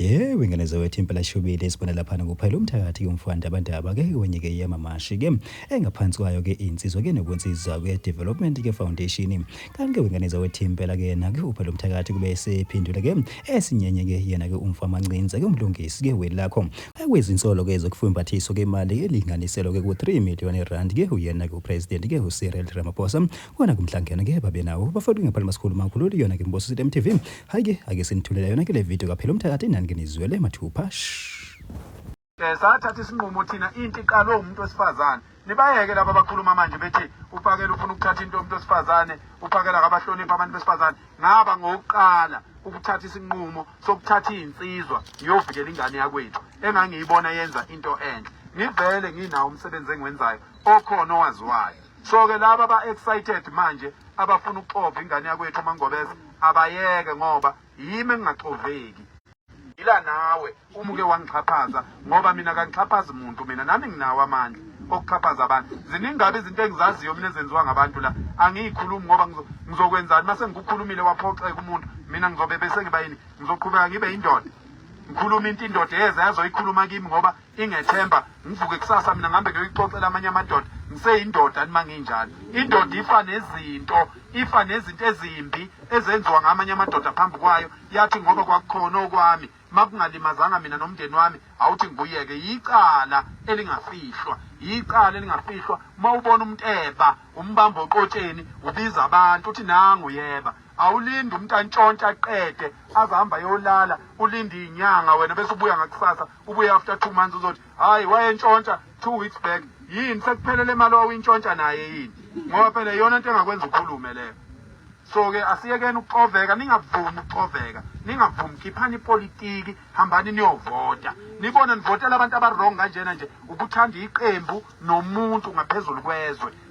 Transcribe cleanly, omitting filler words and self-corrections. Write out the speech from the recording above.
Yebo, ingane zawethu impela shubile sibona laphana kuphela umthakathi ke umfana abandaba ke wenye ke yamamashi ke engaphansi kwayo ke insizwa ke nokunsizwa ke development ke foundation kanti ke wengane zawethu impela ke yena ke uphela umthakathi kube esephendula ke esinyenye ke yena ke umfama Ncinza ke umlungisi ke welakho kwezinsolo ke zokufumbathiswa ke imali elinganiselwa ke ku 3 million rand ke uyena ke upresident ke uCyril Ramaphosa Kona kumhlangene ke babe nawo bafowethu ngaphandle masikhulu makhulu yona ke Mboso City MTV. Hayi ke ake sinithulela yona ke le video kaphela umthakathi nani ke nizwele mathupha. Shh. Sathatha isinqumo thina into iqalwe umuntu wesifazane. Nibayeke laba abakhuluma manje bethi uPhakela ufuna ukuthatha into yomuntu wesifazane, uPhakela akabahloniphi abantu besifazane. Ngaba ngokuqala ukuthatha isinqumo sokuthatha iy'nsizwa ngiyovikela ingane yakwethu engangiyibona yenza into enhle. Ngivele nginawo umsebenzi engiwenzayo okhona owaziwayo. So ke laba ba excited manje abafuna ukuxova ingane yakwethu uMangobese abayeke ngoba yimi engingaxoveki. Ila nawe uma uke wangixhaphaza ngoba mina kangixhaphazi muntu mina nami nginawo amandla okuxhaphaza abantu. Ziningi kabi izinto engizaziyo mina ezenziwa ngabantu la angiyikhulumi ngoba ngizokwenzani mase ngikukhulumile waphoxeka umuntu mina ngizobe bese ngiba yini ngizoqhubeka ngibe indoda ngikhuluma into indoda yeza yazoyikhuluma kimi ngoba ingethemba ngivuke kusasa mina ngihambe ngiyoyixoxela amanye amadoda ngiseyindoda nima nginjalo indoda ifa nezinto ifa nezinto ezimbi ezenziwa ngamanye amadoda phambi kwayo yathi ngoba kwakukhona okwami makungalimazanga mina nomndeni wami awuthi ngibuyeke yicala elingafihlwa yicala elingafihlwa uma ubona umuntu eba umbamba oqotsheni ubiza abantu uthi nangu yeba awulindi umuntu antshontshe aqede azahamba yolala ulinde inyanga wena bese ubuya ngakusasa ubuye after 2 months uzothi hayi wayentshontsha 2 weeks back. Yini sekuphelele imali owawuyintshontsha naye yini? Ngoba phela iyona into engakwenza ukhulume leyo. So-ke asiyekeni ukuxoveka, ningavumi ukuxoveka, ningavumi. Khiphani ipolitiki, hambani niyovota, nibone nivotela abantu aba-wrong kanjena nje ukuthanda iqembu nomuntu ngaphezulu kwezwe.